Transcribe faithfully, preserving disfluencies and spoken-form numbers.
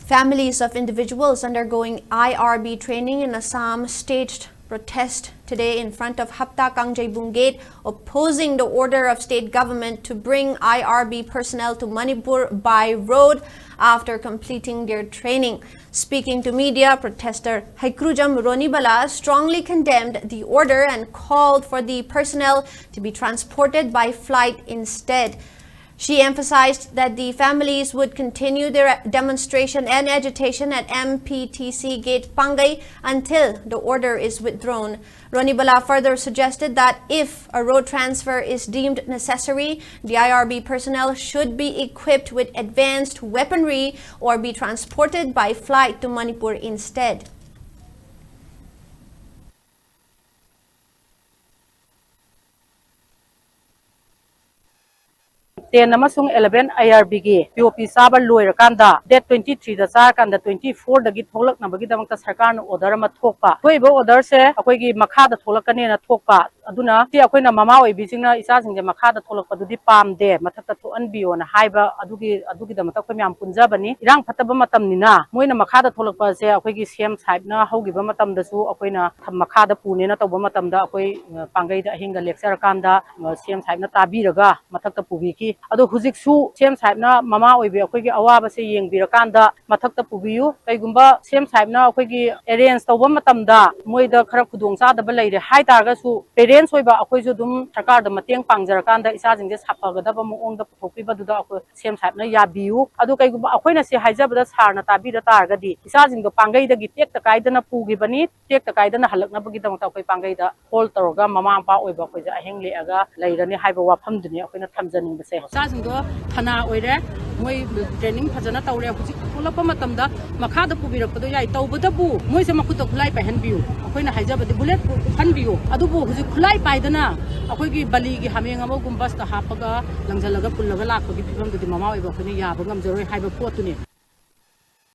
Families of individuals undergoing I R B training in Assam staged protest today in front of Hapta Kangjeibung Gate, opposing the order of state government to bring I R B personnel to Manipur by road after completing their training. Speaking to media, protester Haikrujam Ronibala strongly condemned the order and called for the personnel to be transported by flight instead. She emphasized that the families would continue their demonstration and agitation at M P T C Gate Pangai until the order is withdrawn. Ronibala further suggested that if a road transfer is deemed necessary, the I R B personnel should be equipped with advanced weaponry or be transported by flight to Manipur instead. Ten ꯑꯃꯁꯨꯡ eleven ꯑꯥꯏ R ꯕꯤꯒꯤ ꯄꯤ ꯑꯣ ꯄꯤ ꯆꯥꯕ ꯂꯣꯏꯔꯀꯥꯟꯗ date twenty ꯊ꯭ꯔꯤꯗ ꯆꯥꯔꯀꯥꯟꯗ twenty ꯐꯣꯔꯗꯒꯤ ꯊꯣꯛꯂꯛꯅꯕꯒꯤꯗꯃꯛꯇ ꯁꯔꯀꯥꯔꯅ order ꯑꯃ ꯊꯣꯛꯄ꯫ ꯊꯣꯛꯏꯕ ꯑꯣꯔꯗꯔꯁꯦ ꯑꯩꯈꯣꯏꯒꯤ ꯃꯈꯥꯗ ꯊꯣꯛꯂꯛꯀꯅꯦꯅ ꯊꯣꯛꯄ꯫ ꯑꯗꯨꯅ ꯁꯤ ꯑꯩꯈꯣꯏꯅ ꯃꯃꯥ ꯑꯣꯏꯕꯤꯁꯤꯡꯅ ꯏꯆꯥꯁꯤꯡꯁꯦ ꯃꯈꯥꯗ ꯊꯣꯛꯂꯛꯄꯗꯨꯗꯤ ꯄꯥꯝꯗꯦ, ꯃꯊꯛꯇ ꯊꯣꯛꯍꯟꯕꯤꯌꯣꯅ ꯍꯥꯏꯕ꯫ ꯑꯗꯨꯒꯤ ꯑꯗꯨꯒꯤꯗꯃꯛꯇ ꯑꯩꯈꯣꯏ ꯃꯌꯥꯝ ꯄꯨꯟꯖꯕꯅꯤ꯫ ꯏꯔꯥꯡ ꯐꯠꯇꯕ ꯃꯇꯝꯅꯤꯅ ꯃꯣꯏꯅ ꯃꯈꯥꯗ ꯊꯣꯛꯂꯛꯄꯁꯦ ꯑꯩꯈꯣꯏꯒꯤ ꯁꯤ ꯑꯦꯝ ꯁꯥꯍꯦꯕꯅ ꯍꯧꯈꯤꯕ ꯃꯇꯝꯗꯁꯨ ꯑꯩꯈꯣꯏꯅ ꯃꯈꯥꯗ ꯄꯨꯅꯦꯅ ꯇꯧꯕ ꯃꯇꯝꯗ ꯑꯩꯈꯣꯏ, ꯑ, ꯄꯥꯡꯒꯩꯗ ꯑꯍꯤꯡꯒ ꯂꯦꯛꯆꯔꯀꯥꯟꯗ, ꯑ, ꯁꯤ ꯑꯦꯝ ꯁꯥꯍꯦꯕꯅ ꯇꯥꯕꯤꯔꯒ ꯃꯊꯛꯇ ꯄꯨꯕꯤꯈꯤ꯫ ꯑꯗꯣ ꯍꯧꯖꯤꯛꯁꯨ ꯁꯤ ꯑꯦꯝ ꯁꯥꯍꯦꯕꯅ ꯃꯃꯥ ꯑꯣꯏꯕꯤ ꯑꯩꯈꯣꯏꯒꯤ ꯑꯋꯥꯕꯁꯦ ꯌꯦꯡꯕꯤꯔꯀꯥꯟꯗ ꯃꯊꯛꯇ ꯄꯨꯕꯤꯌꯨ꯫ ꯀꯩꯒꯨꯝꯕ ꯁꯤ ꯑꯦꯝ ꯁꯥꯍꯦꯕꯅ ꯑꯩꯈꯣꯏꯒꯤ ꯑꯦꯔꯦꯟꯖ ꯇꯧꯕ ꯃꯇꯝꯗ ꯃꯣꯏꯗ ꯈꯔ ꯈꯨꯗꯣꯡ ꯆꯥꯗꯕ ꯂꯩꯔꯦ ꯍꯥꯏ ꯇꯥꯔꯒꯁꯨ, ꯄꯦꯔꯦꯟꯁ ꯑꯣꯏꯕ ꯑꯩꯈꯣꯏꯁꯨ ꯑꯗꯨꯝ ꯁꯔꯀꯥꯔꯗ ꯃꯇꯦꯡ ꯄꯥꯡꯖꯔꯀꯥꯟꯗ ꯏꯆꯥꯁꯤꯡꯁꯦ ꯁꯥꯐꯒꯗꯕ ꯃꯑꯣꯡꯗ ꯄꯨꯊꯣꯛꯄꯤꯕꯗꯨꯗ ꯑꯩꯈꯣꯏ ꯁꯤ ꯑꯦꯝ ꯁꯥꯍꯦꯕꯅ ꯌꯥꯕꯤꯌꯨ꯫ ꯑꯗꯨ ꯀꯩꯒꯨꯝꯕ ꯑꯩꯈꯣꯏꯅ ꯁꯤ ꯍꯥꯏꯖꯕꯗ ꯁꯥꯔꯅ ꯇꯥꯕꯤꯔ ꯇꯥꯔꯒꯗꯤ, ꯏꯆꯥꯁꯤꯡꯗꯣ ꯄꯥꯡꯒꯩꯗꯒꯤ ꯇꯦꯛꯇ ꯀꯥꯏꯗꯅ ꯄꯨꯈꯤꯕꯅꯤ, ꯇꯦꯛꯇ ꯀꯥꯏꯗꯅ ꯍꯜꯂꯛꯅꯕꯒꯤꯗꯃꯛꯇ ꯑꯩꯈꯣꯏ ꯄꯥꯡꯒꯩꯗ ꯍꯣꯜ ꯇꯧꯔꯒ ꯃꯃꯥ ꯃꯄꯥ ꯑꯣꯏꯕ ꯑꯩꯈꯣꯏꯁꯦ ꯑꯍꯤꯡ ꯂꯦꯛꯑꯒ ꯂꯩꯔꯅꯤ ꯍꯥꯏꯕ ꯋꯥꯐꯝꯗꯨꯅꯤ ꯑꯩꯈꯣꯏꯅ ꯊꯝꯖꯅꯤꯡꯕꯁꯦ꯫ ꯏꯆꯥꯁꯤꯡꯗꯣ ꯐꯅꯥ ꯑꯣꯏꯔꯦ, ꯃꯣꯏ ꯇ꯭ꯔꯦꯅꯤꯡ ꯐꯖꯅ ꯇꯧꯔꯦ꯫ ꯍꯧꯖꯤꯛ ꯊꯣꯛꯂꯛꯄ ꯃꯇꯝꯗ ꯃꯈꯥꯗ ꯄꯨꯕꯤꯔꯛꯄꯗꯣ ꯌꯥꯏ, ꯇꯧꯕꯇꯕꯨ ꯃꯣꯏꯁꯦ ꯃꯈꯨꯠꯇ ꯈꯨꯠꯂꯥꯏ ꯄꯥꯏꯍꯟꯕꯤꯌꯨ꯫ ꯑꯩꯈꯣꯏꯅ ꯍꯥꯏꯖꯕꯗꯤ ꯕꯨꯂꯦꯠ ꯄ꯭ꯔꯨꯐ ꯎꯞꯍꯟꯕꯤꯌꯨ꯫ ꯑꯗꯨꯕꯨ ꯍꯧꯖꯤꯛ ꯈꯨꯠꯂꯥꯏ ꯄꯥꯏꯗꯅ ꯑꯩꯈꯣꯏꯒꯤ ꯕꯂꯤꯒꯤ ꯍꯥꯃꯦꯡ ꯑꯃꯒꯨꯝ ꯕꯁꯇ ꯍꯥꯞꯄꯒ ꯂꯪꯁꯤꯜꯂꯒ ꯄꯨꯜꯂꯒ ꯂꯥꯛꯄꯒꯤ ꯐꯤꯕꯝꯗꯨꯗꯤ ꯃꯃꯥ ꯑꯣꯏꯕ ꯑꯩꯈꯣꯏꯅ ꯌꯥꯕ ꯉꯝꯖꯔꯣꯏ ꯍꯥꯏꯕ ꯄꯣꯠꯇꯨꯅꯤ꯫